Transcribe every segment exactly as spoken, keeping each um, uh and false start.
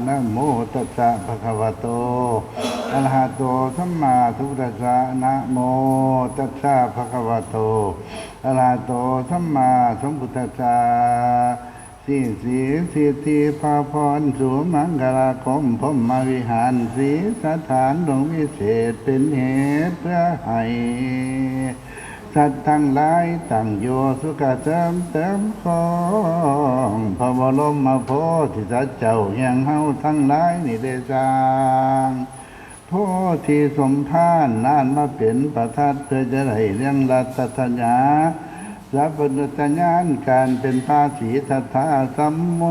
นะโมตัสสะภะคะวะโต อะระหะโต สัมมาสัมพุทธัสสะ นะโมตัสสะภะคะวะโต อะระหะโต สัมมาสัมพุทธัสสะ สิริสิทธิพระพร สุมังคลาคมพรหมวิหาร สีสถานดวงวิเศษ เป็นเหตุเพื่อให้ สัตว์ทั้งหลายตั้งอยู่สุขเสริมเติมของ พระบรมโพธิสัตว์เจ้าแห่งเฮาทั้งหลายนี่ได้สร้าง โพธิสมภารนั้นมาเป็นประทัด เพื่อจะได้เรื่องรัตถญาณ สัพพัญญาณ การเป็นพระสีทัตถาสัมโม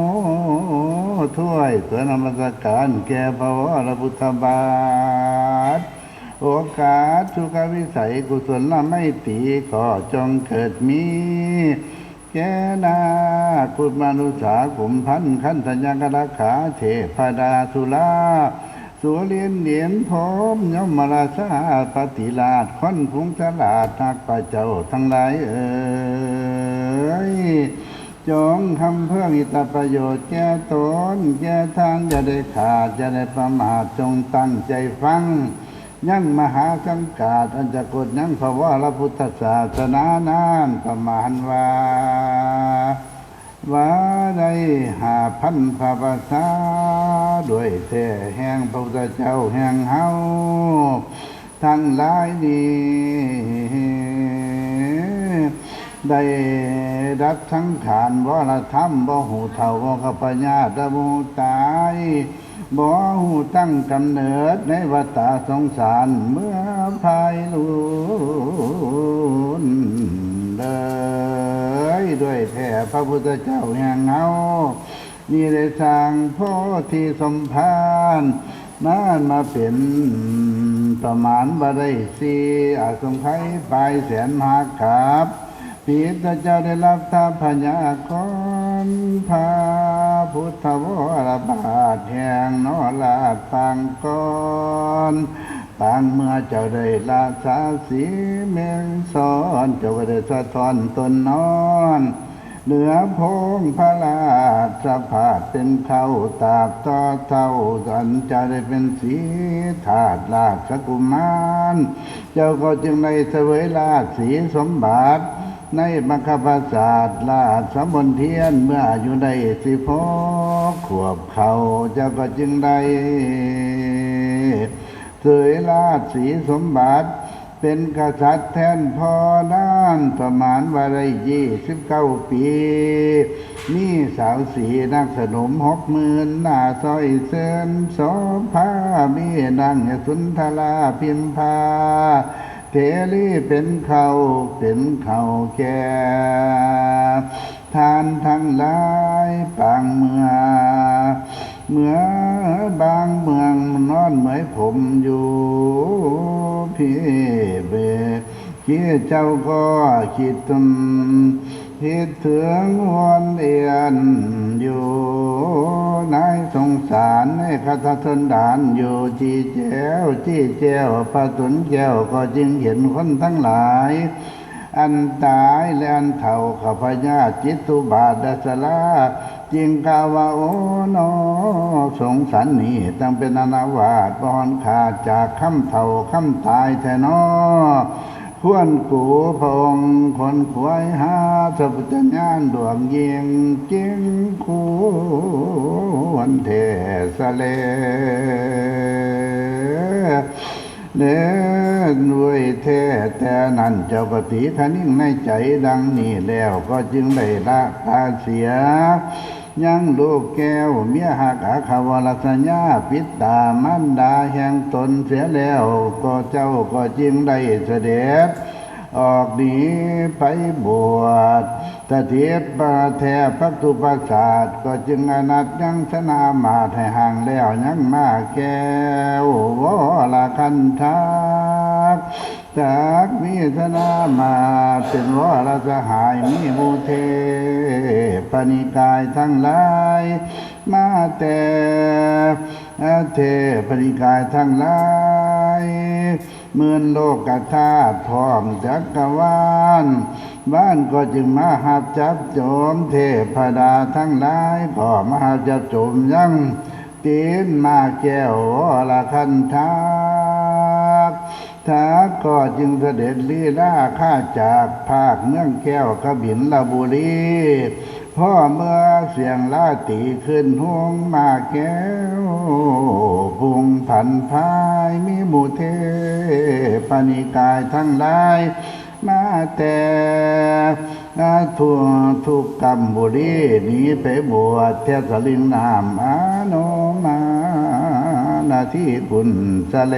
ถ้วยสวนนมัสการแก่พระวรพุทธบาท โอกาสสุขวิสัยกุศลไมตรีก็จงเกิดมี แก่นาคกุมมานุสากุมพันธ์ คันธยักษ์อารักขา เทพดาสุรา สุรินทร์เหรียญพรหมยมราชาปฏิราช คนฝูงสลาดนักพระเจ้าทั้งหลายเอ๋ย จงทำเพื่อมิตรประโยชน์แก่ตนแก่ท่าน อย่าได้ขาด อย่าได้ประมาท จงตั้งใจฟัง ยังมหาสังฆาตอันจะกดยังพระวรพุทธศาสนานั้นประมาณว่า ว่าได้ห้าพันพระภาษา ด้วยแท้แห่งพระพุทธเจ้าแห่งเฮาทั้งหลายนี้ ได้ดับสังขารวรธรรม บ่ฮู้เฒ่าบ่คพยาธิ บ่ฮู้ตาย บ่ฮู้ตั้งกำเนิดในวัฏฏะสงสาร เมื่อภายหลุนเลย ด้วยแท้พระพุทธเจ้าแห่งเฮา นี่ได้สร้างโพธิสมภารนั้นมาเป็นประมาณว่าได้สี่อสงไขยปลายแสนมหากาพย์ พระพุทธเจ้าได้รับทรัพยากร พระพุทธวรบาทแห่งนราชปางก่อน ปางเมื่อเจ้าได้ละสาสีเมงสอน เจ้าก็ได้สะท้อนตนนอน เหนือโพงพระราชพาดเป็นเข้าตราบต่อเท่า อันจะได้เป็นสีทาสราชกุมาร เจ้าก็จึงได้เสวยราชสีสมบัติ ในมคธาตุศาสตร์ราชมณเทียน เมื่ออายุได้สิบหกขวบเข้า เจ้าก็จึงได้เสวยราชสีสมบัติ เป็นกษัตริย์แทนพ่อนั้นประมาณว่าได้ยี่สิบเก้าปี มีสาวสีนักสนมหกหมื่น หน้าสร้อยเซินโสภา มีนางสุนทราพิมพา เถรีเป็นเขาเป็นเขาแก่ ท่านทั้งหลายปางเมือง เมืองบางเมืองนอนเหมยผมอยู่พี่เบ ขี้เจ้าก็คิดถึง คิดถึงวนเอียนอยู่ในสงสาร ในคาถาชนดานอยู่จีแจวจีแจวพระตุนแก้วก็จึงเห็นคนทั้งหลาย อันตายและอันเฒ่าข้าพญาจิตตุบาทดัสลา จึงกล่าวว่า โอ้นอ สงสารนี้ตั้งเป็นอนาวาสบ่ฮอนขาดจากคำเฒ่าคำตายแท้นอ ควรกูพระองค์คนขวายหาสัพพุทธญาณดวงยิ่ง จึงควรแท้สะแล เน้นด้วยแท้แต่นั้นเจ้าก็ตีคะนิ่งในใจดังนี้แล้วก็จึงได้ละตาเสีย ยังลูกแก้วเมียหักอาคาวรัสยา ปิดตามารดาแห่งตนเสียแล้ว ก็เจ้าก็จึงได้เสด็จ ออกหนีไปบวชสถิตประแทบพักตุปราสาท ก็จึงอนัดยังสนามาตให้ห่างแล้วยังมาแก้ววรคันทัก จากมีสนามาตเป็นวรสหายมีหมู่เทพนิกายทั้งหลาย มาแต่เทพนิกายทั้งหลาย หมื่นโลกธาตุพร้อมจักรวาล บ้านก็จึงมาหับจับโจม เทพดาทั้งหลายก็มาหับจับโจมยัง ตินมาแก้ววรคันทัก ทักก็จึงเสด็จลีลาข้าจากภาคเมืองแก้วกบิลบุรี พ่อเมืองเสียงลาตีขึ้นฮวงมาแก้ว พุงผันพายมีหมู่เทพนิกายทั้งหลาย มาแต่ทุกทุกกำบุรีหนีไปบวชแถวสลิงน้ำอโนมานาที่คุณสะแล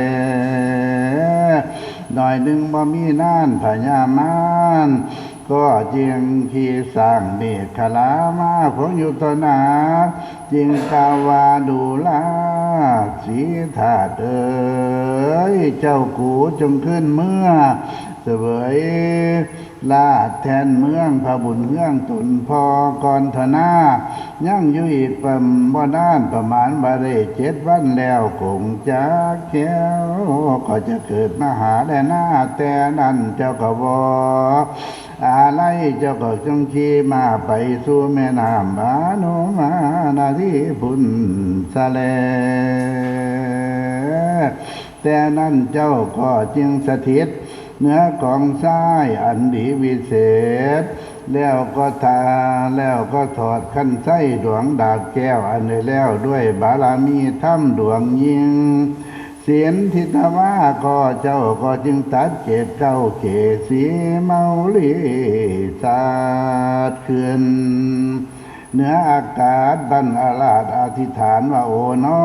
หน่อยหนึ่งบ่มีนานพญามาร ก็จึงขี่สร้างเมขลามาของอยู่ต่อหน้า จึงกล่าวว่าดูราชสีถาดเอ๋ย เจ้ากูจงขึ้นเมือเสวยราชแทนเมืองพระบุญเฮืองตนพอก่อนทนา ยังอยู่อีกประบ่นานประมาณบ่ได้เจ็ดวันแล้วคงจะแก้ว ก็จะเกิดมหาแลนาแต่นั้นเจ้าก็บ่ อาลัยเจ้าก็จงขี่ม้าไปสู่แม่น้ำอโนมานาทีพุนสะแล แต่นั้นเจ้าก็จึงสถิตเหนือกองทรายอันดีวิเศษ แล้วก็ทาแล้วก็ถอดคันไส้ดวงดาบแก้วอันได้แล้วด้วยบารมีธรรมดวงยิ่ง ศีลทิฏฐวาก็เจ้าก็จึงตัดเกศเก้าเกศสีเมาลีสาดขึ้น เหนืออากาศบรรอาราชอธิษฐานว่าโอนอ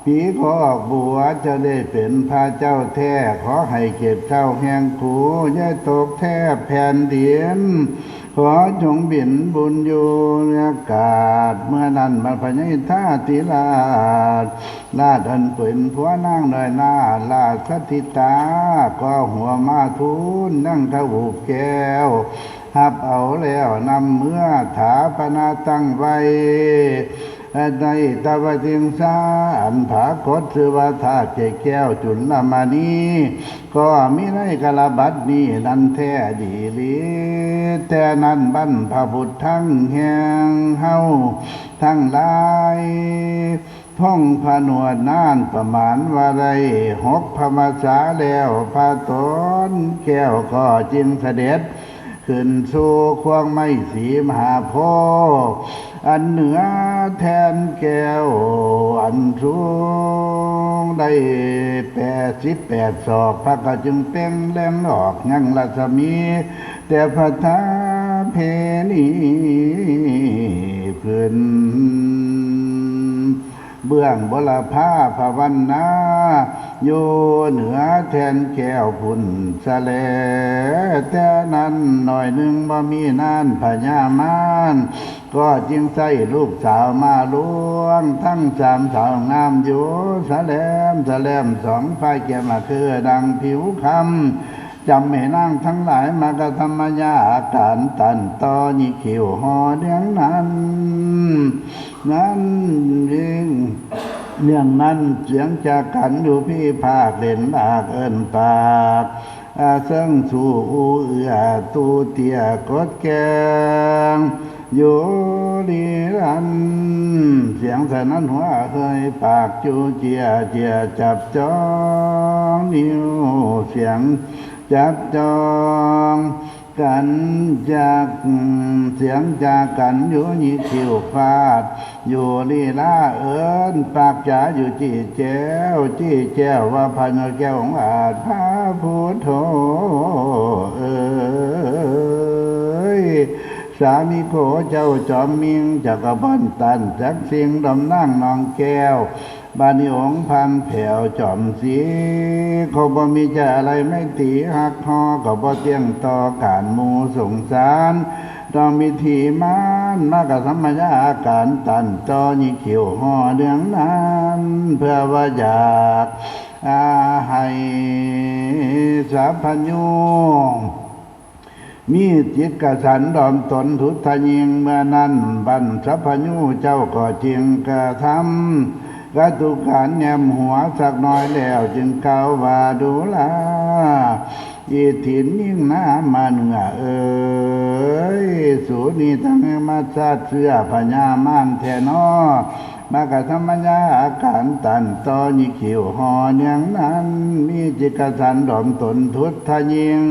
ผีขอออกบวชจะได้เป็นพระเจ้าแท้ขอให้เกศเก้าแห่งกูอย่าตกแทบแผ่นดิน ขอจงบินบุญอยู่ในอากาศ เมื่อนั้นบรรพญาอินทาธิราช ราชอันเป็นผัวนางน้อยนาราชสถิตา ก็หัวมาทูลนั่งทะอุบแก้ว หับเอาแล้วนำเมือถาปนาตั้งไว้ ในตะวติงสาอันผากฏชื่อว่าธาตุแก้วจุลมณี ก็มีในกาลบัดนี้นั้นแท้ดีหลี แต่นั้นบรรพบุตรทั้งแห่งเฮาทั้งหลาย ท่องผนวดนานประมาณว่าได้หกพรรษาแล้ว พระตนแก้วก็จึงเสด็จขึ้นสู่ควงไม้สีมหาโพธิ์อันเหนือแท่นแก้วอันสูงได้แปดสิบแปดศอก พระก็จึงเปล่งแรงออกยังรัศมี แต่พระทาเพนีขึ้น เบื้องบรพาภาวันนา อยู่เหนือแท่นแก้วพุนสะแล แต่นั้นหน่อยหนึ่งบ่มีนานพญามาร ก็จึงใส่ลูกสาวมาลวง ทั้งสามสาวงามอยู่สะแลมสะแลมสองฝ่ายแก้มมาคือดังผิวคำ จำให้นางทั้งหลายมากระทำมายาอาการตันต่อหยิกขิ้วห่อเรื่องนั้น นั้นยิ่งเรื่องนั้นเสียงจากกันอยู่พี่ภาคเล่นลากเอิ้นปาก อาเซิงสู่อูเอือตูเตียกดแกง อยู่ลีรัน เสียงสนั่นหัวเฮยปากจูเจียเจียจับจอง นิ้วเสียงจับจอง กันจากเสียงจากกันอยู่หยิกขิ้วฟาด อยู่ลีลาเอิ้นปากจ๋าอยู่จี้แจ้ว จี้แจ้วว่าพระนแก้วองค์อาจพระพุทโธเอ๋ย สามิโขเจ้าจอมมิงจักรพันตันจักสิ่งดอมนางนองแก้ว บาดนี้องค์พันแผวจอมสี เขาบ่มีใจอะไรไม่ตีหักฮอก็บ่เตียงต่อการหมู่สงสาร ต้องมีทีมานมากะสัมมยาอาการตันต่อหยิกขิ้วห่อเรื่องนั้น เพื่อว่าอยากอาให้สัพพญุ มีจิตกระสันดอมตนทุทยิง เมื่อนั้นบรรสัพพญุเจ้าก็จึงกระทำกตุการแนมหัวสักหน่อยแล้วจึงกล่าวว่าดูราอิถินยิ่งหน้ามาเหนือเอ๋ย สูนี่ทั้งมาซาดเสื้อพญามารแท้นอ มากะสัมมยาอาการตันต่อหยิกหิ้วห่อเนียงนั้น มีจิตกระสันดอมตนทุดทะยิง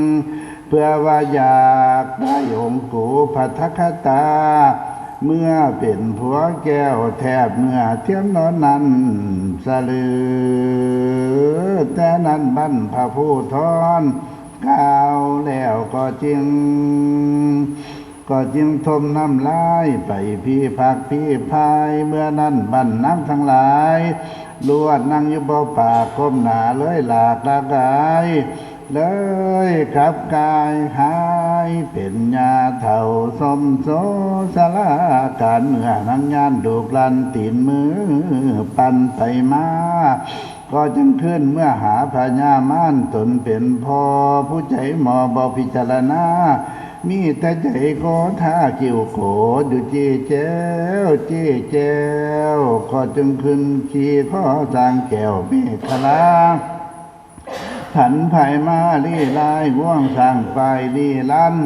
เพื่อว่าอยากได้องค์กูปทัคคตา เมื่อเป็นผัวแก้วแทบเนื้อเทียมนอนนั้นสะลือ แต่นั้นบรรพผู้ทอนกล่าวแล้วก็จึง ก็จึงทมน้ำลายไปพี่พักพี่พาย เมื่อนั้นบรรนักทั้งหลาย ลวดนั่งอยู่บ่ปากก้มหน้าเลยหลากหลากหลาย เลยขับกายหายเป็นยาเฒ่าสมโสสลาการเมื่อนังยานดูกลันตีนมือปั่นไปมา ก็จึงขึ้นเมื่อหาพญามารตนเป็นพ่อผู้ใจหมอบ่พิจารณา มีแต่ใจโกธากิ้วโกดอยู่จี้แจ้วจี้แจ้ว ก็จึงขึ้นขี่ข้อสร้างแก้วเมขลา ผันไผมาลี่ลายง่วงสร้างปลายลี่ลัน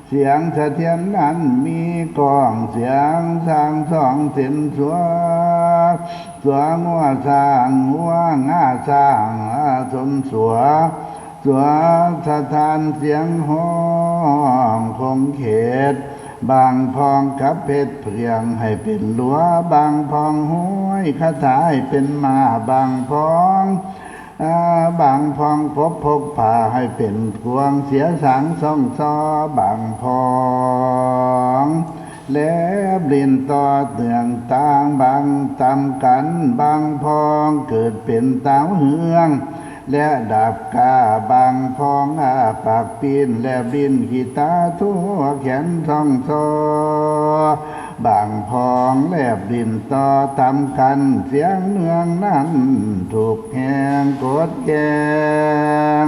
เสียงสะเทือนนั้นมีกองเสียงสร้างสองเส้นสัว สัวงัวสร้างงัวง่าสร้างอาสนสัว สัวสะท้านเสียงฮ้องคงเขต บางพองกับเพชรเปลืองให้เป็นหลัว บางพองห้วยคาถาให้เป็นมา บางพอง อ่า บางพองพบพกผ่าให้เป็นกวงเสียสางซ่องซอ บางพอง แลบลิ้นต่อเตืองต่างบางตามกัน บางพองเกิดเป็นตาวเฮือง และดาบกล้า บางพองอาปากปีน แลบลิ้นขี้ตาทั่วแขนซ่องซอ บางพองแลบลิ้นต่อตามกัน เสียงเมืองนั้นถูกแหงกดแกง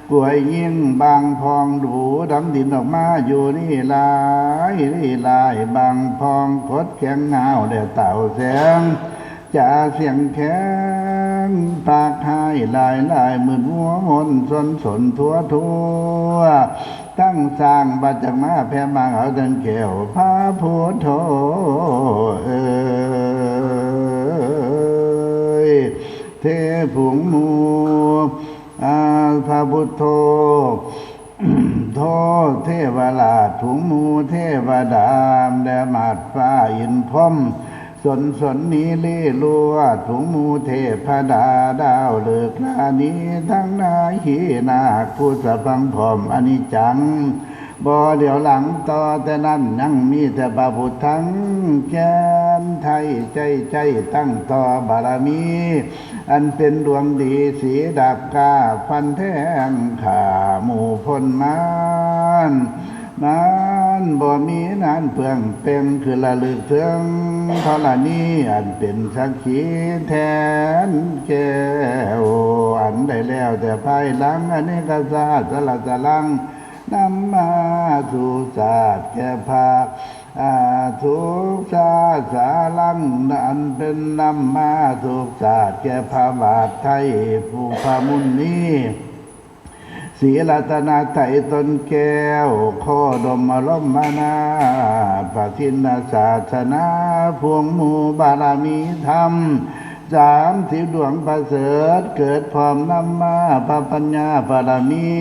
กล้วยยิ่งบางพองดูดำดินออกมาอยู่นี่หลายนี่หลาย บางพองกดแขงเงาและเต่าแสง จ่าเสียงแข็งปากหายหลายหลายมืดมัวมนสนสนทั่วทั่ว ทั้งสร้างบาดจากมาแผ่มางเอาดังแก้วพระพุทโธเอ้ย เทผงหมู่ อ่า พระพุทโธ โธเทวราชผงหมู่เทวดา และมาดฟ้าอินพรหม สนสนนี้เล่ลวดผงหมู่เทพดา ดาวฤกษ์ราณีทั้งนาคีนาคผู้สะพังพร้อมอนิจจัง บ่เดี๋ยวหลังต่อแต่นั้นยังมีแต่พระพุทธัง แก่นไทยใจใจตั้งต่อบารมี อันเป็นดวงดีสีดาบกล้าฟันแทงข้าหมู่พลมาร มารบ่มีนานเปลืองเป่งคือระลึกถึงธรณีอันเป็นสักขีแทนแก้ว อันได้แล้วแต่ภายหลังอเนกชาติสละสลัง นำมาสู่ชาติแก่พระ อ่า ทุกชาติสารัง อันเป็นนำมาทุกชาติแก่พระบาทไทยผู้พระมุนี ศรีรัตนไตรัยตนแก้ว โคดมอารมณ์มนาถประสินศาสนา พวงหมู่บารมีธรรม สามสิบดวงประเสริฐ เกิดพร้อมนำมาพระปัญญาบารมี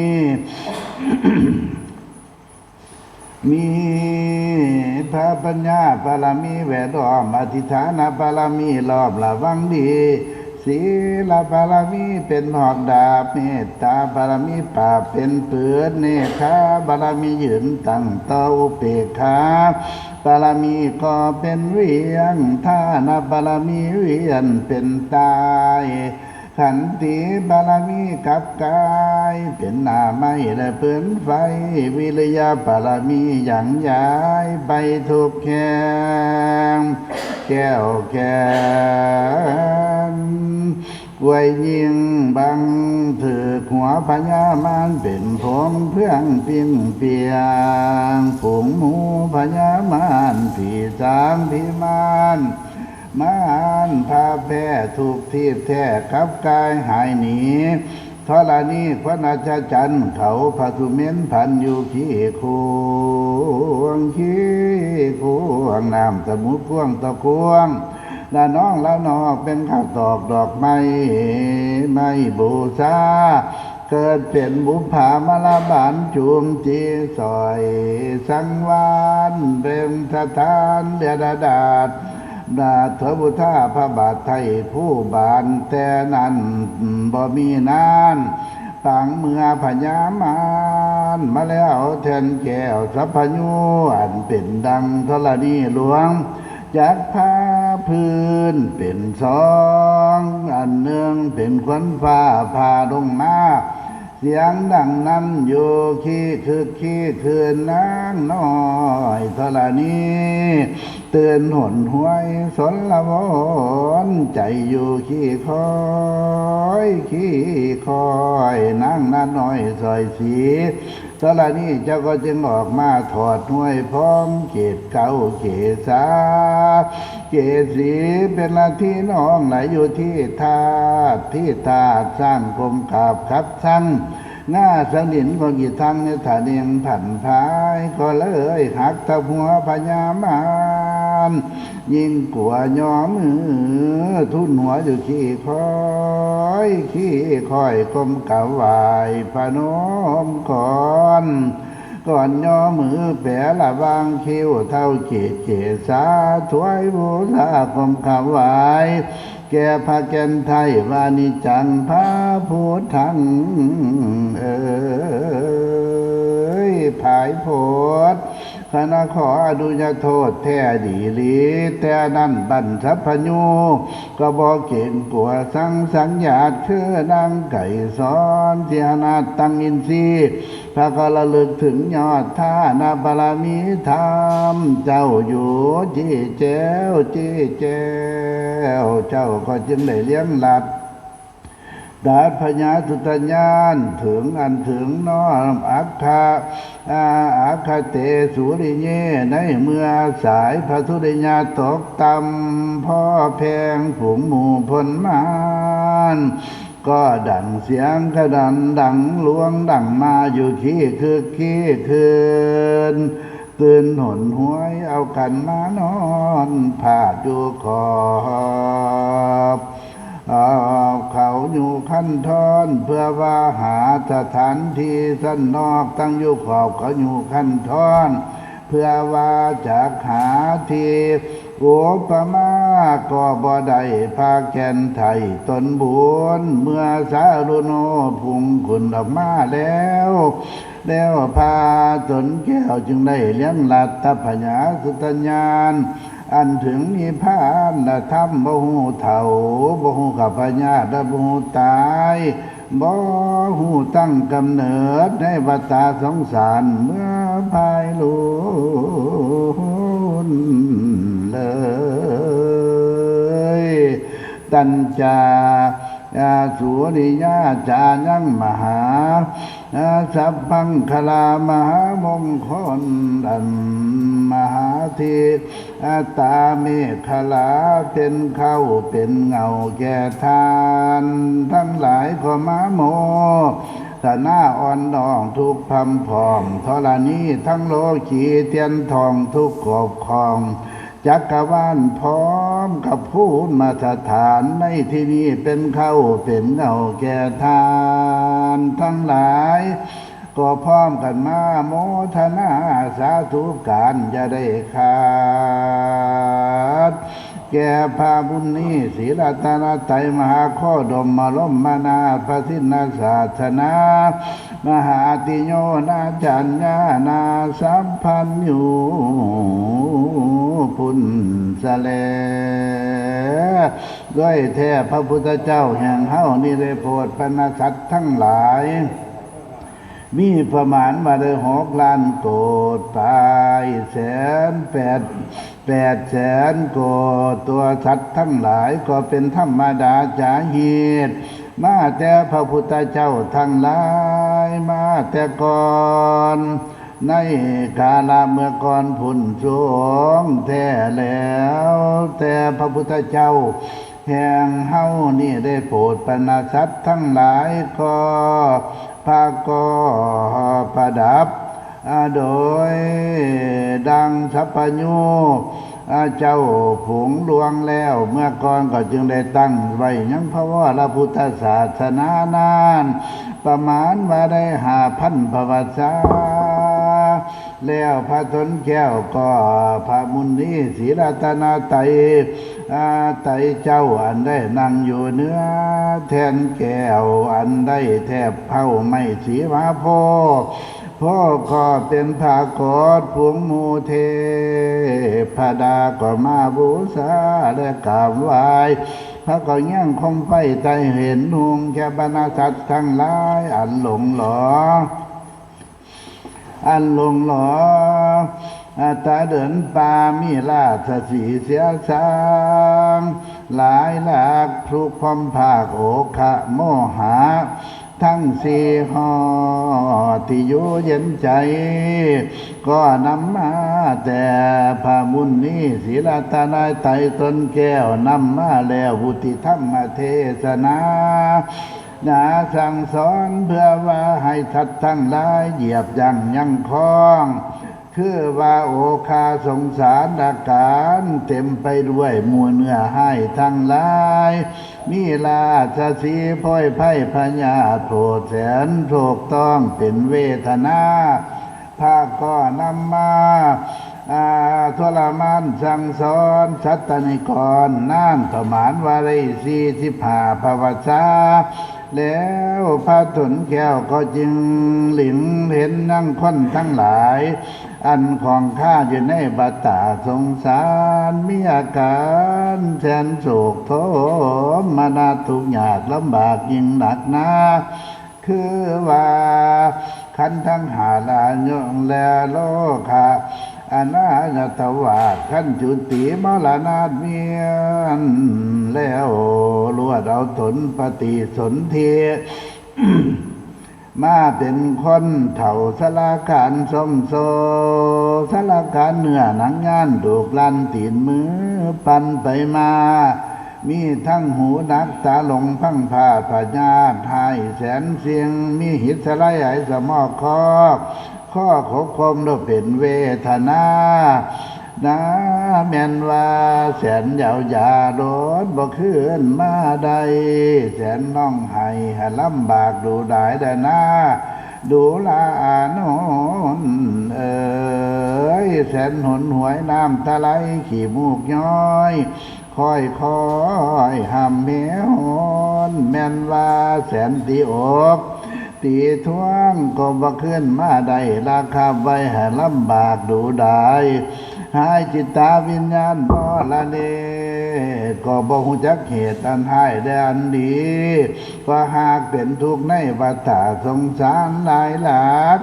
มีพระปัญญาบารมีแวดล้อม อธิษฐานบารมีรอบระวังดี ศีลบารมีเป็นหอกดาบ เมตตาบารมีปราบเป็นปืน เนคขะบารมียืนตั้งต่อ อุเปกขาบารมีก็เป็นเวียง ทานบารมีเวียนเป็นตาย ขันติบารมีกับกายเป็นหน้าไม้และพื้นไฟ วิริยะบารมียังยายไปทุกแห่ง แก้วแก้นไว้ยิ่งบังถือหัวพญามารเป็นผงเพื่องปิงเปียงฝูงหมู่พญามารผีสางผีมาร มารพาแพ้ทุกข์ทีบแท้กับกายหายหนี ธรณีควันอัศจรรย์เขาพระสุเมนพันอยู่ขี้ควงขี้ควงน้ำสมุทรกวงตะกวง ละน้องละนอกเป็นข้าวตอกดอกไม้ ไม้บูชา เกิดเป็นบุปผามารบาลจูงจีสอย สังวานเป็นสถานเดียดาดาษ ดาษเถอบุทาพระบาทไทยผู้บานแต่นั้นบ่มีนาน ปางเมื่อพญามารมาแล้วแทนแก้วสัพพยูอันเป็นดังธรณีหลวง จักพาพื้นเป็นสอง อันหนึ่งเป็นควันฟ้าผ่าลงมา เสียงดังนั้นอยู่ขี้คึกขี้คืน นางน้อยธรณี ตื่นหนหวยสนละวน ใจอยู่ขี้คอยขี้คอย นางนาน้อยสอยสี ธรณีเจ้าก็จึงออกมาถอดหวยพร้อมเกศเก้าเกศา เกศสีเป็นละที่น้องไหลอยู่ที่ธาตุ ที่ธาตุสร้างกลมกราบขับสั่ง ง่าสังดินของอีทางในฐานีผันพาย ก็เลยหักตะหัวพญามาร ยิ่งกลัวย่อมือ ทุนหัวอยู่ขี้คอย ขี้คอยกลมกราบไหว้พนมก่อน ก่อนย่อมือแปะระหว่างคิ้วเท้าเกศเกศา ถวายบูชากลมกราบไหว้ แก่พระแก่นไทยวานิจังพระพุทธัง เอ่ย ผายโพด คณะขออนุญาโทษแท้ดีหลี แต่นั้นบันสัพพยู ก็บ่เกรงกลัวสังสังญาติ คือนางไก่สอนที่อนาถตังอินทรีย์ พระก็ระลึกถึงยอดทานบารมีธรรม เจ้าอยู่จี้แจ้วจี้แจ้ว เจ้าก็จึงได้เลี้ยงหลัด ดัดพญาสุตญาณถึงอันถึงน้อมอัคคาอาอัคคเตสุริเย ในเมื่อสายพระสุริยาตกต่ำ พ่อแพงฝูงหมู่พลมาร ก็ดังเสียงกระดันดังหลวงดังมาอยู่ขี้คึกขี้คืน ตื่นหนหวยเอากันมานอน ผาดอยู่ขอบ เอ่อเขาอยู่ขั้นทอน เพื่อว่าหาสถานที่สันนอก ตั้งอยู่ขอบเขาอยู่ขั้นทอน เพื่อว่าจักหาที่อุปมาก็บ่ได้ พระแก่นไทยตนบุญ เมื่อสารุโนพุงขึ้นออกมาแล้ว แล้วพระตนแก้วจึงได้เลี้ยงหลัดตพญาสุตญาณ อันถึงนิพพานธรรมบ่ฮู้เฒ่า บ่ฮู้กับพญาติและบ่ฮู้ตาย บ่ฮู้ตั้งกำเนิดในวัฏฏะสงสาร เมื่อภายลุนเลย ตัญจา อาสุริยาจายังมหา อาสัพพังคลามหามงคลอันมหาเทอาตาเมขลาเป็นเข้าเป็นเงาแก่ทาน ทั้งหลายก็มาโมทนาอ่อนน้อมทุกพร่ำพร้อมธรณีทั้งโลกีเทียนทองทุกขอบของ จักรวาลพร้อมกับภูมิมาสถานในที่นี้เป็นเข้าเป็นเงาแก่ทานทั้งหลาย ก็พร้อมกันมาโมทนาสาธุการอย่าได้ขาด แก่พระบุญนี้ศรีรัตนตรัยมหาโคดมมารมมนาถพระสินศาสนา มหาติโยนาจัญญานาสัพพัญญูพุนสะแล ด้วยแท้พระพุทธเจ้าแห่งเฮานี้ได้โปรดบรรดาสัตว์ทั้งหลาย มีประมาณมาได้หกล้านโกดปลายแสนแปด แปดแสนโกดตัวสัตว์ทั้งหลายก็เป็นธรรมดาจาเหตุ มาแต่พระพุทธเจ้าทั้งหลายมาแต่ก่อน ในกาลเมื่อก่อนพุนสูงแท้แล้ว แต่พระพุทธเจ้าแห่งเฮานี่ได้โปรดบรรดาสัตว์ทั้งหลายก็พระก็ประดับ อ่าโดยดังสัพพยู อาเจ้าฝูงล่วงแล้ว เมื่อก่อนก็จึงได้ตั้งไว้ยังพระวรพุทธศาสนานั้น ประมาณว่าได้ห้าพันพรรษา แล้วพระทนแก้วก็พระมุนีศรีรัตนไตรัย อาไตรัยเจ้าอันได้นั่งอยู่เหนือแท่นแก้ว อันได้แทบเผาไม้สีมหาโพธิ์ โพธิ์ก็เป็นผากอด ฝูงหมู่เทพดาก็มาบูชาและกราบไหว้ พระก็ยังคมไฟไตเห็นหุงแก่บรรดาสัตว์ทั้งหลายอันหลงหลอ อันหลงหลอ อัตตาเดินป่ามีราชสีห์เสียสาง หลายหลากทุกข์ความภาคโอคะโมหะ ทั้งสี่ห่อที่อยู่เย็นใจ ก็นำมาแต่พระมุนีศรีรัตนไตรัยตนแก้วนำมาแล้ววุติธรรมเทศนา นาสั่งสอนเพื่อว่าให้สัตว์ทั้งหลายเหยียบย่างยังคอง คือว่าโอคาสงสารอาการเต็มไปด้วยหมู่เนื้อห้ายทั้งหลาย มีราชสีห์โพยภัยพยาธิโผดแสนโศกต้องเป็นเวทนา พระก็นำมา อ่า ทรมานสั่งสอนสัตตนิกรนานประมาณว่าได้สี่สิบห้าพรรษา แล้วพระทนแก้วก็จึงหลิงเห็นยังคนทั้งหลาย อันของข้าอยู่ในวัฏฏะสงสาร มีอาการแสนโศกโทมนัสทุกข์ยากลำบากยิ่งหนักหนา คือว่าขันธ์ทั้งห้าละยงและโลคะ อนาถวาสขันธ์จุติมรณะเวียน แล้วลวดเอาตนปฏิสนธิ มาเป็นคนเฒ่าสารคานสมโซ สารคานเนื้อหนังยานดูกลันตีนมือปั่นไปมา มีทั้งหูหนักตาหลงพังพาดพญาธิหายแสนเสียง มีหิดสะไลไหสมอกคอก ข้อขบคมโดยเป็นเวทนา นะ แม่นว่าแสนยาวยาโดดบ่คืนมาได้ แสนน้องไห้หาลำบากดูดายดานา ดูลาอานนท์เอ๋ย แสนหนหวยน้ำตะไลขี้มูกย้อย ค่อยค่อยห้ำแหหอน แม่นว่าแสนตีอก ตีทวงก็บ่คืนมาได้ ราคาไว้ให้ลำบากดูดาย หายจิตตาวิญญาณมรณะ ก็บ่ฮู้จักเหตุอันห้ายและอันดี ก็หากเป็นทุกข์ในวัฏฏะสงสารหลายหลาก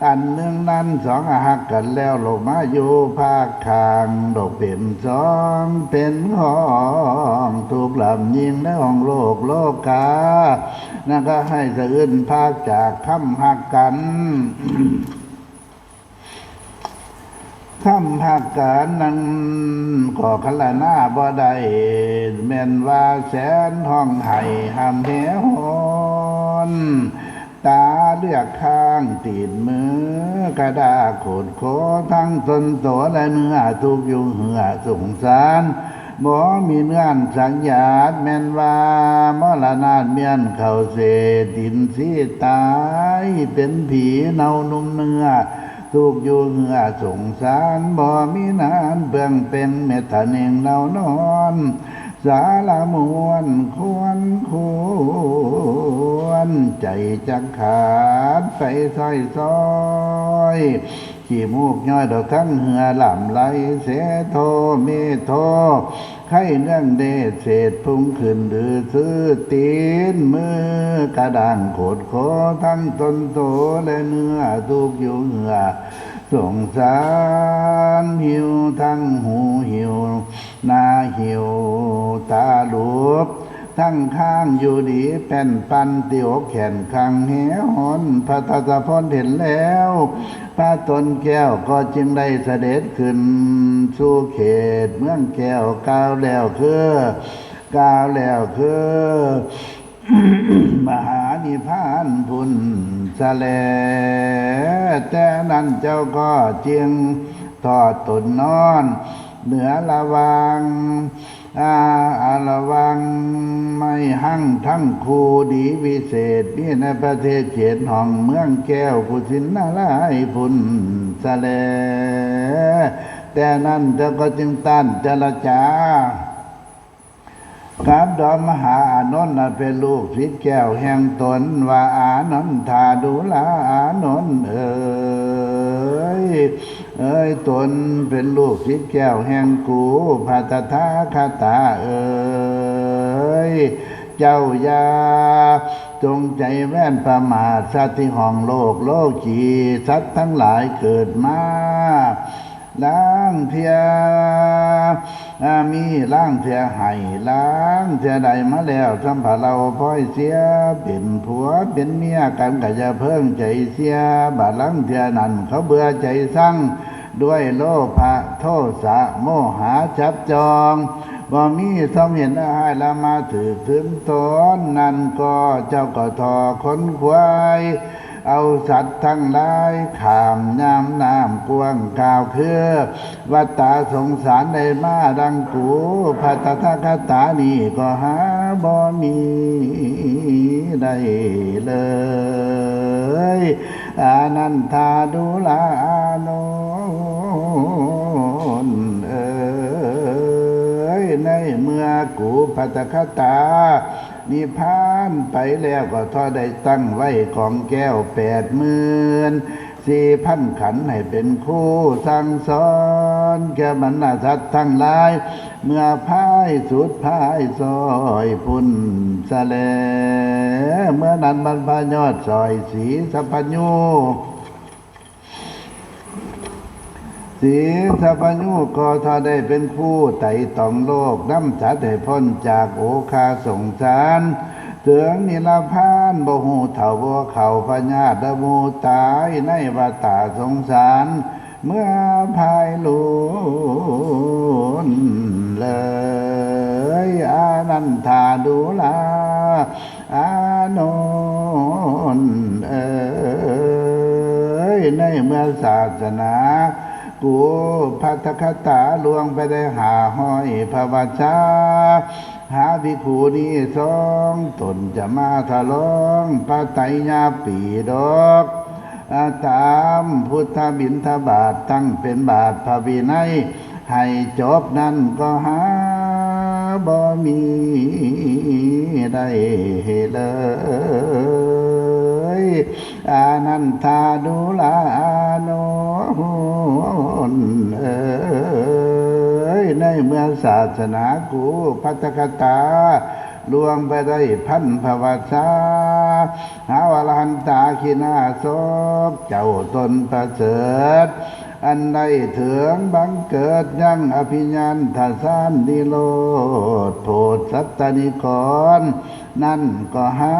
อันหนึ่งนั้นสองหักกันแล้วลงมาอยู่ภาคข้าง ดอกเป็นสองเป็นของทุกข์ลำยิ่งในห้องโลกโลกา นั่นก็ให้สะอื้นพากจากคำหักกัน คำหักกันนั้นก็คันละนาบ่ได้ แม่นว่าแสนห้องไห้ห้ำแหหอน ตาเลือกข้างตีนมือกระดาษโขดโคทั้งตนโตและเนื้อทุกข์อยู่เหือสงสาร บ่มีเนื้อนสังหยาด แม่นว่ามรณาเมียนเข้าเศษดินสีตาย เป็นผีเน่านุ่มเนื้อ ทุกข์อยู่เหือสงสาร บ่มีนานเปืองเป็นเม็ดทะเนงเน่านอน สารมวนควรควร ใจจักขาดไปซอยซอย ขี้มูกย้อยดอกทั้งเหือหล่ำไหลเสโทเมโท ไข้เนื่องเดชเศษพุงขึ้นหรือซื้อตีนมือกระด้างโขดโคทั้งตนโตและเนื้อทุกข์อยู่เหือสงสาร หิวทั้งหูหิวหน้าหิวตาหลุบ ทั้งข้างอยู่ดีแป้นปันติอกแขนข้างแหหอน พระทศพลเห็นแล้ว พระตนแก้วก็จึงได้เสด็จขึ้นสู่เขตเมืองแก้ว กล่าวแล้วคือ กล่าวแล้วคือ มหานิพพานพุ้นซะแล แต่นั้นเจ้าก็จึงทอดตนนอน เหนือระวัง อาอาระวัง ไม้หั่งทั้งคู่ดีวิเศษ มีในประเทศเจ็ดห้องเมืองแก้ว กุสินาราพุ้นสะแล แต่นั้นเจ้าก็จึงต้านเจรจา กับดอมมหาอานนท์ อันเป็นลูกศิษย์แก้วแห่งตน ว่า อานนทาดูราอานนท์เอ๋ย เอ๋ย ตนเป็นลูกศิษย์แก้วแห่งกู พระตถาคตาเอ๋ย เจ้าอย่าจงใจแว่นประมาท สัตว์ที่ห้องโลกโลกี สัตว์ทั้งหลายเกิดมา ลางเทื่อ อ่า มีลางเทื่อให้ ลางเทื่อได้มาแล้ว สำพะเลาพลอยเสีย เป็นผัวเป็นเมียกัน ก็อย่าเพิ่งใจเสีย บาดลางเทื่อนั้นเขาเบื่อใจซัง ด้วยโลภะโทสะโมหะจับจอง บ่มีสมเห็นอาหารละมาถือคืนตน นั้นก็เจ้าก็ทอขนขวาย เอาสัตว์ทั้งหลายข้ามยามน้ำกว้าง กล่าวคือวัฏฏะสงสารได้มาดังกู พระตถาคตานี้ก็หาบ่มีได้เลย อานันทาดูราอานนท์เอ๋ย ในเมื่อกูพระตถาคตา นิพพานไปแล้วก็ทอได้ตั้งไว้ของแก้วแปดหมื่นสี่พันขันธ์ ให้เป็นครูสั่งสอนแก่บรรดาสัตว์ทั้งหลาย เมื่อพายสุดพายซอยพุ้นสะแล เมื่อนั้นบรรพยอดสอยสีสัพพยู สีสัพพยูก็ทอได้เป็นครูไต่ตองโลก นำสัตว์ให้พ้นจากโอฆาสงสาร เถิงนิรพาน บ่ฮู้เฒ่าบ่เข้า พยาธิและหมู่ตาย ในวัฏฏะสงสาร เมื่อพายลุนเลย อานันทาดูราอานนท์เอ๋ย ในเมื่อศาสนา กูพระตถาคตาล่วงไปได้ห้าร้อยพรรษา หาภิกขุนีสองตนจะมาทะลองพระไตรยปีดก อ่า ตามพุทธบิณฑบาตตั้งเป็นบาทพระวินัย ให้จบนั้นก็หาบ่มีได้เลย อานันทาดูราอานนท์เอ๋ย ในเมื่อศาสนากูพระตถาคตาล่วงไปได้พันพรรษา หาว่าอรหันตาขีณาสพ เจ้าตนประเสริฐ อันได้เถิงบังเกิดยังอภิญญาณทสารนิโรธโพธิสัตตนิกร นั่นก็หา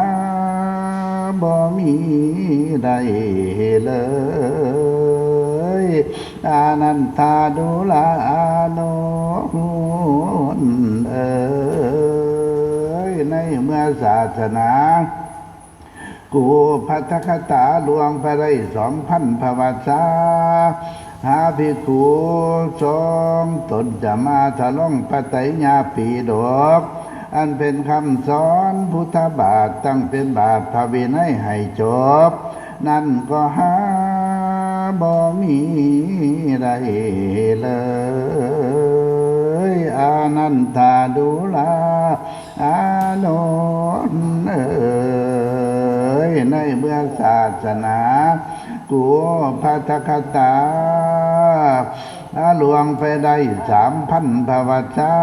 บ่มีได้เลย อานันทาดูราอานนท์เอ๋ย ในเมื่อศาสนา กูพระตถาคตาล่วงไปได้สองพันพรรษา หาภิกขุสองตนจะมาทะลองพระไตรยปีดก อันเป็นคำสอนพุทธบาทตั้งเป็นบาทพระวินัยให้จบ นั่นก็หาบ่มีได้เลย อานันทาดูราอานนท์เอ๋ย ในเมื่อศาสนา กูพระตถาคตาล่วงไปได้สามพันพรรษา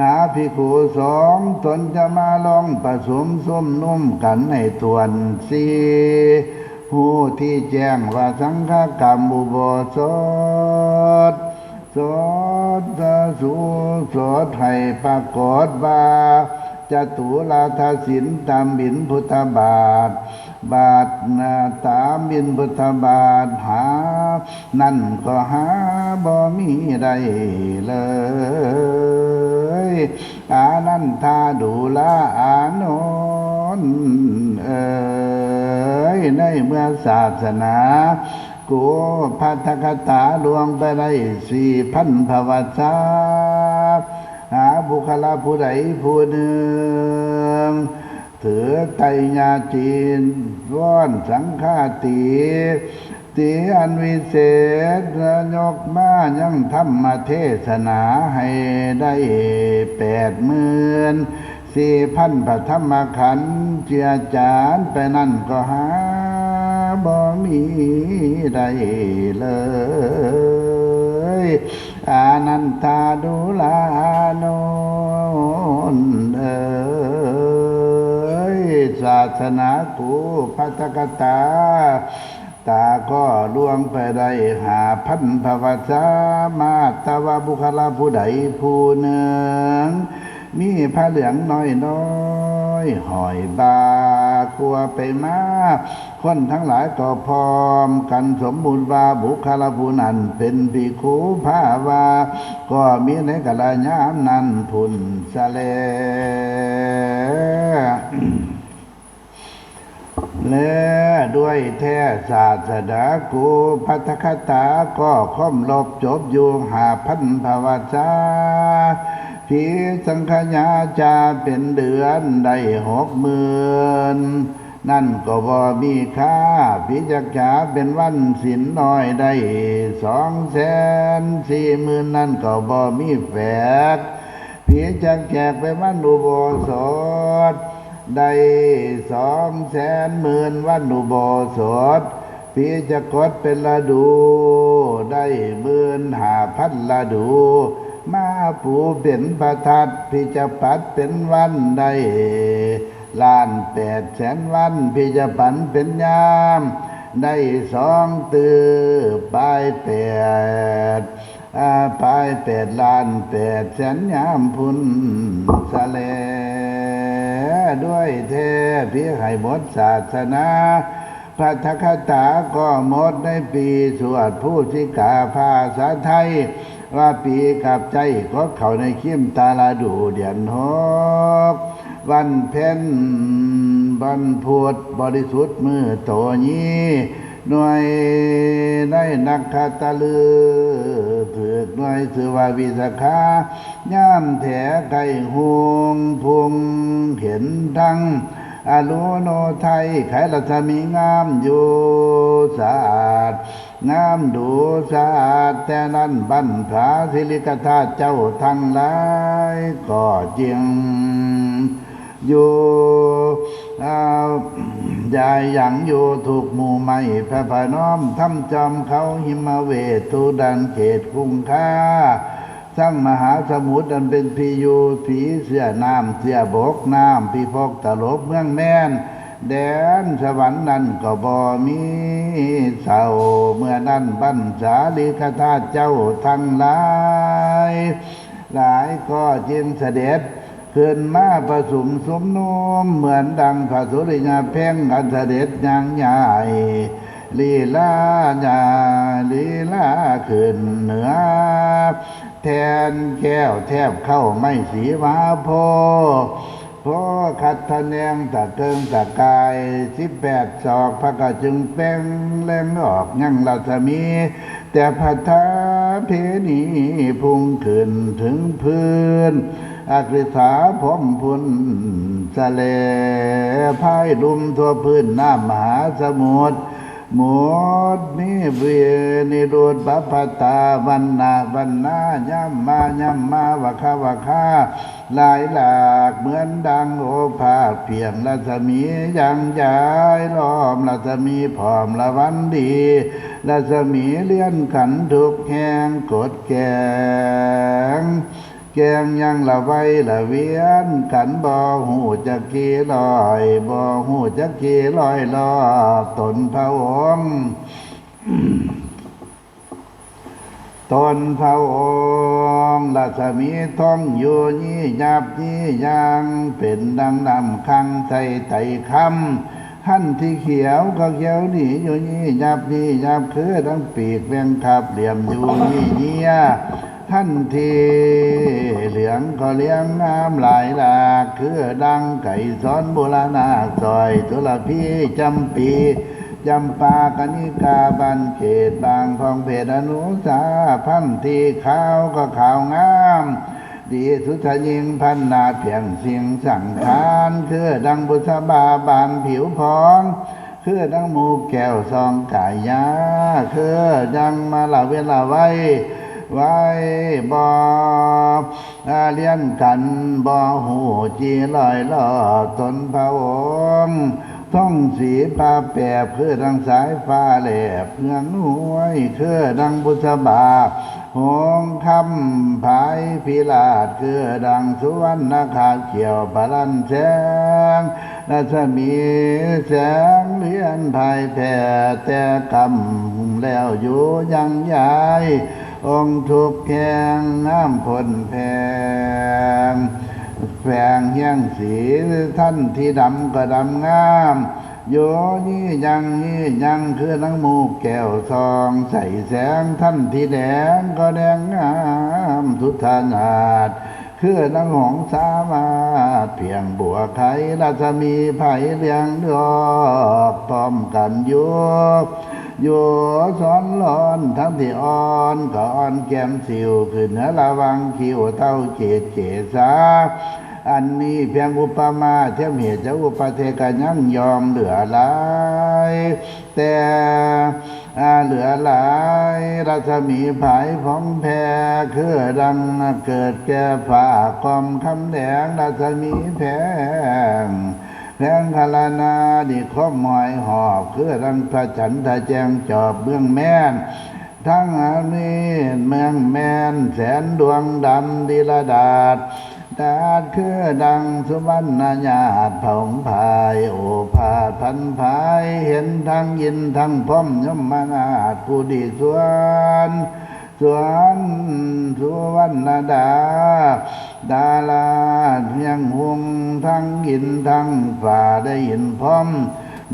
หาภิกขุสองตนจะมาลองประชุมชุมนุมกันให้ถ้วนสี ฮู้ที่แจ้งว่าสังฆกรรมอุโบสถ สดสะสูสดให้ปรากฏว่า จตุราธศีลตามบิณฑบาต บาทนาตามบิณฑบาตหา นั่นก็หาบ่มีได้เลย อานันทาดูราอานนท์เอ๋ย ในเมื่อศาสนา โก กูภัททคตาล่วงไปได้สี่พันพวัตสา หาบุคคลผู้ใดผู้หนึ่ง ถือไตรยาจีวรสังฆาติ ตีอันวิเศษ ยกมายังธรรมเทศนาให้ได้แปดหมื่นสี่พันพระธรรมขันธ์ เจือจานไปนั่นก็หาบ่มีได้เลย อานันทาดูราอานนท์เอ๋ย ศาสนากูภัททคตา ตาก็ล่วงไปได้ห้าพันพวัตสา มาแต่ว่าบุคคลผู้ใดผู้หนึ่ง มีผ้าเหลืองน้อยๆ ห้อยบ่ากัวไปมา คนทั้งหลายก็พร้อมกันสมมุติว่าบุคคลผู้นั้นเป็นภิกขุ ภาวาก็มีในกาลยามนั้นพุ้นซะแล และด้วยแท้ศาสนากูภัททคตาก็ครบรอบจบอยู่ห้าพันพวัตสา ผีสังขยาจะเป็นเดือนได้หกหมื่น นั่นก็บ่มีค่า ผีจักจ๋าเป็นวันศีลน้อยได้สองแสนสี่หมื่น นั่นก็บ่มีแฝก ผีจักแจกเป็นวันอุโบสถ ได้สองแสนหมื่นวันอุโบสถ ผีจะกดเป็นฤดู ได้หมื่นห้าพันฤดู มาปูเป็นพระทัด ผีจะปัดเป็นวันได้ล้านแปดแสนวัน ผีจะปันเป็นยาม ได้สองตื้อปลายแปด อ่า ปลายแปดล้านแปดแสนยามพุ้นสะแล ด้วยแท้เพียงให้หมดศาสนา ภัททคตาก็หมดในปีสวดภูสิกา ภาษาไทย ว่าปีกับใจก็เข้าในคิมตาลาดูเดือนหก วันเพ็ญวันพุธบริสุทธิ์มื้อโตยี หน่วยในนักขัตฤกษ์ ถืกหน่วยชื่อว่าวิสาขายามแถไก่หุงพุงเห็นทั้งอรุโนไทย ไขรัศมีงามอยู่สะอาด งามดูสะอาด แต่นั้นบรรพาสิริกธาตุเจ้าทั้งหลายก็จึง อยู่ อ่า ยายหยังอยู่ทุกหมู่ไม้พระพนม ทำจอมเขาหิมเวททุดันเขตคงคา ทั้งมหาสมุทรอันเป็นพียูสีเสื้อน้ำเสื้อบกน้ำพิภพตลบเมืองแมน แดนสวรรค์นั่นก็บ่มีเศร้า เมื่อนั้นบรรสาลีกธาตุเจ้าทั้งหลาย หลายก็จึงเสด็จ ขึ้นมาประสุมสุมนุม เหมือนดังพระสุริยะเพ่งอันเสด็จย่างใหญ่ ลีลาญาลีลาขึ้นเหนือ แทนแก้วแทบเข้าไม้สีมหาโพธิ์ โพธิ์คัดทะแนงตะเกิงตะกาย สิบแปดศอกพระกระจึงเป่งแรงออกยังรัศมี แต่พระทาเพนีพุ่งขึ้นถึงพื้น อักฤษาพรหมพุนสะเล พายลุ่มทั่วพื้นน้ำมหาสมุทร หมดมีเวนิโรธบัพพตาวันนาวันนาย่ำมาย่ำมาวะคะวะคะ หลายหลากเหมือนดังโอภาสเพียงรัศมียังยายล้อมรัศมีพร้อมละวันดี รัศมีเลี้ยนขันทุกแห่งกดแกง แกงยังละไวละเวียนกันบ่ฮู้จักกี่ร้อย บ่ฮู้จักกี่ร้อยรอบตนพระองค์ ตนพระองค์รัศมีทองอยู่ยี่ยับยี่ยาง เป็นดังน้ำขังใส่ไตรคำ หันที่เขียวก็เขียวหนีอยู่ยี่ยับยี่ยับ คือดังปีกแมงคับเหลี่ยมอยู่ยี่เยี่ย หันที่เหลืองก็เหลืองงามหลายหลาก คือดังไก่ซ้อนบุรณาซอยสุรพีจำปี จำปากนิกาบันเกตบางพองเพศอนุสาพันธ์ที่ขาวก็ขาวงาม ดีสุดทยิงพันนาเพียงสิ่งสังขาร คือดังบุษบาบานผิวพอง คือดังหมูแก้วซองกายา คือดังมาละเวลาไว้ ไว้บ่ อาเรียนกันบ่หูจีลอยลอบตนพระองค์ ท่องสีปาแปบคือดังสายฟ้าแลบเงืองห้วย คือดังบุษบาหงส์คำผายพิราช คือดังสุวรรณคาเขียวพลันแสง รัศมีแสงเลียนพายแผ่แต่กำแล้วอยู่ยังยาย องค์ทุกข์แห่งน้ำพ่นแพง แฝงเฮี้ยงสีท่านที่ดำก็ดำงาม โยยี่ยังยี่ยังคือนังหมูกแก้วทอง ใส่แสงท่านที่แดงก็แดงงามสุดขนาด คือนังหงส์สามารถเพียงบัวไขรัศมีไผเรียงดอกพร้อมกันอยู่ อยู่สอนร้อนทั้งที่อ่อนก็อ่อนแก้มสิวขึ้นเหนือระวังคิ้วเต้าเจดเจสา อันนี้เพียงอุปมาเทียมเหตุจะอุปเทศก็ยังยอมเหลือหลาย แต่ อ่าเหลือหลายรัศมีผายผ่องแผ่ คือดังเกิดแก่ฟ้ากอมคำแดงรัศมีแผง แผงคารนานิคมหอยหอบ คือดังพระจันทร์ตะแจงจอบเมืองแม่น ทั้งอันนี้เมืองแม่นแสนดวงดำดีละดาด ดาดคือดังสุวรรณญาติผงพาย โอภาสพันภาย เห็นทั้งอินทร์ทั้งพรหมยมนาถผู้ดีส่วน ส่วนสุวรรณดา ดาราเพียงหุงทั้งอินทร์ทั้งฝ่าได้อินทร์พรหม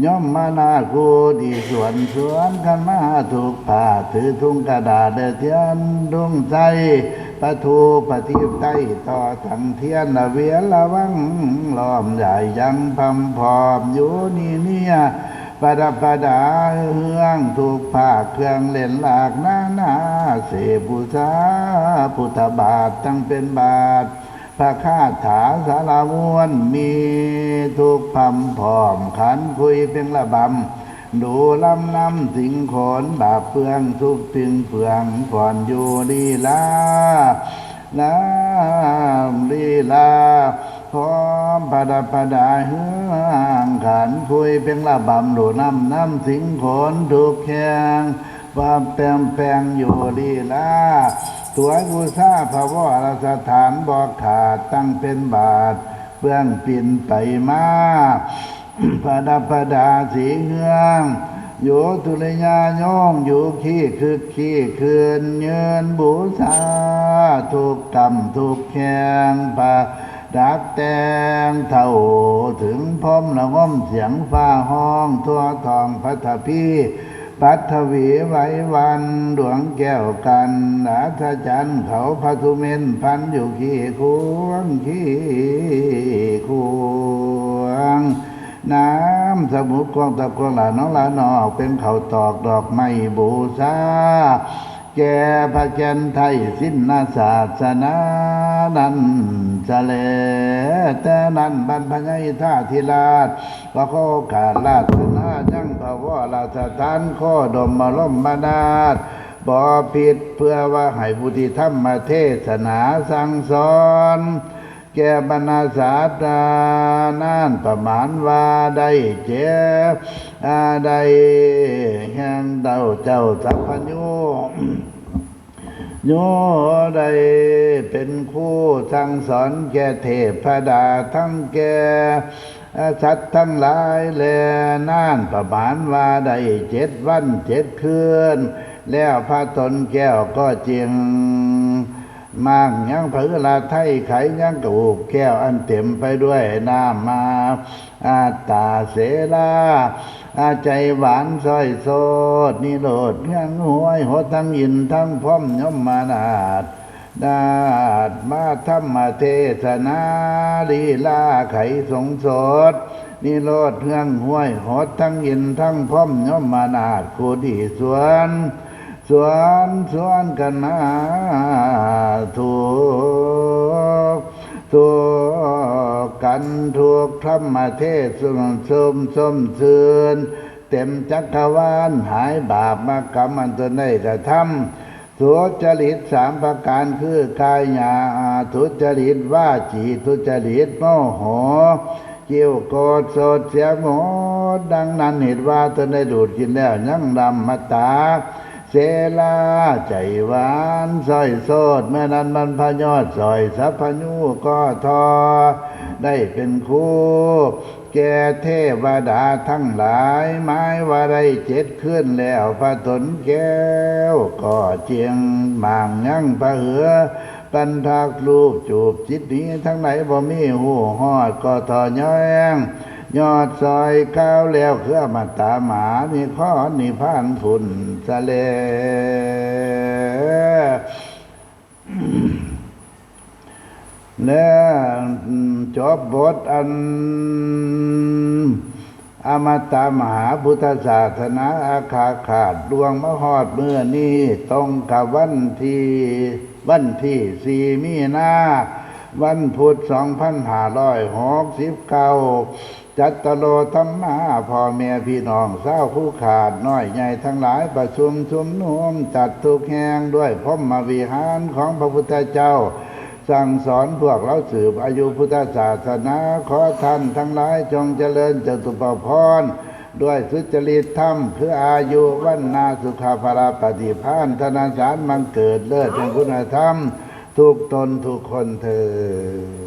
ยมนาถกูดีส่วนสวนขันมาทุกผ้าถือทุงกระดาษและเทียนทุงใสประทูประทีปใต้ต่อสังเทียนละเวียนละวังล้อมใหญ่ยังพำพอบอยู่นี่เนี่ยประดับประดาเฮืองทุกภาคเครื่องเล่นหลากนานาเสบูชาพุทธบาทตั้งเป็นบาท พระคาถาสารมวลมีทุกพำพร้อมขันคุยเพียงระบำ ดูลำนำสิงขนบาปเปืองทุกสิ่งเฟืองก่อนอยู่ลีลาลำลีลาพร้อมประดับประดาเฮืองขันคุยเพียงระบำดูนำนำสิงขนทุกแห่ง ว่าแปลงแปลงอยู่ลีลาถวายบูชาพระวรสถานบอกขาดตั้งเป็นบาทเปื้องปินไปมาประดับประดาสีเฮืองอยู่ตุลยาโยงอยู่ขี้คึกขี้คืนยืนบูชาทุกกำทุกแห่งประดับแต่งเท่าถึงพรหมละงมเสียงฟ้าห้องทั่วทองพัทพี ปัทวีไหวหวั่นดวงแก้วกันอัศจรรย์เขาพระสุเมนพันอยู่ขี้ควงขี้ควง น้ำสมุทรกวางตะกวงหลาน้องหลานอกเป็นเขาตอกดอกไม้บูชา แก่พระแก่นไทยสิ้นนาศาสนานั้นสะแล แต่นั้นบรรพญาอิทาธิราช พระโคกาลราชนายังพระวรสถานโคดมบรมนาถบ่ผิดเพื่อว่าให้ผู้ที่ธรรมเทศนาสั่งสอน แก่บรรดาศาสดานานประมาณว่าได้เจ็ดอาได้แห่งเต้าเจ้าสัพพญุ โยได้เป็นครูสั่งสอนแก่เทพดาทั้งแก่สัตว์ทั้งหลายแลนานประมาณว่าได้เจ็ดวันเจ็ดคืน แล้วพระตนแก้วก็จึงมั่งยังพระฤาไทยไขยังกระอุบแก้วอันเต็มไปด้วยน้ำมา อัตตาเสลาอาใจหวานซอยโสดนิโรธเฮืองห้วยหดทั้งอินทร์ทั้งพรหมยมนาถ นาถมาธรรมเทศนา ลีลาไขสงสด นิโรธเฮืองห้วยหด ทั้งอินทร์ทั้งพรหมยมนาถ ผู้ที่สวน สวน สวนกันมา ทุก ทุกกันทุกธรรมเทศน์ ชมชมชื่น เต็มจักรวาล หายบาปมากรรมอันตนได้กระทำ สุจริตสามประการ คือกายาสุจริต วาจีทุจริต โมโห คิ้วโกรธโสดเสียหมด ดังนั้นเหตุว่าตนได้ดูดกินแล้วยังดำมาตา เสลาใจหวานสร้อยโสด เมื่อนั้นบรรพยอดสร้อยสัพพยูก็ทอ ได้เป็นครู แก่เทวดาทั้งหลาย หมายว่าได้เจ็ดคืนแล้ว พระตนแก้วก็เจียงหมางยังพระหือ ปันทักรูปจูบจิตนี้ ทั้งไหนบ่มีหูหอดก็ทอย้อย ยอดสร้อยก้าวแล้ว เครือมาตามหานิครนิพพานคุณสะเล และจบบทอัน อมตะมหาพุทธศาสนาอาคาขาดดวงมาฮอดเมื่อนี้ ตรงกับวันที่ วันที่สี่มีนา วันพุธสองพันห้าร้อยหกสิบเก้า จัตตโรธรรมา พ่อแม่พี่น้องชาวผู้ขาดน้อยใหญ่ทั้งหลาย ประชุมชุมนุมจัดทุกแห่งด้วยพรหมวิหารของพระพุทธเจ้า สั่งสอนพวกเราสืบอายุพุทธศาสนา ขอท่านทั้งหลายจงเจริญจตุปพร ด้วยสุจริตธรรม คืออายุ วรรณะ สุขะ พละ ปฏิภาณ ธนสารบังเกิดเลิศแห่งคุณธรรม ทุกตนทุกคนเทอญ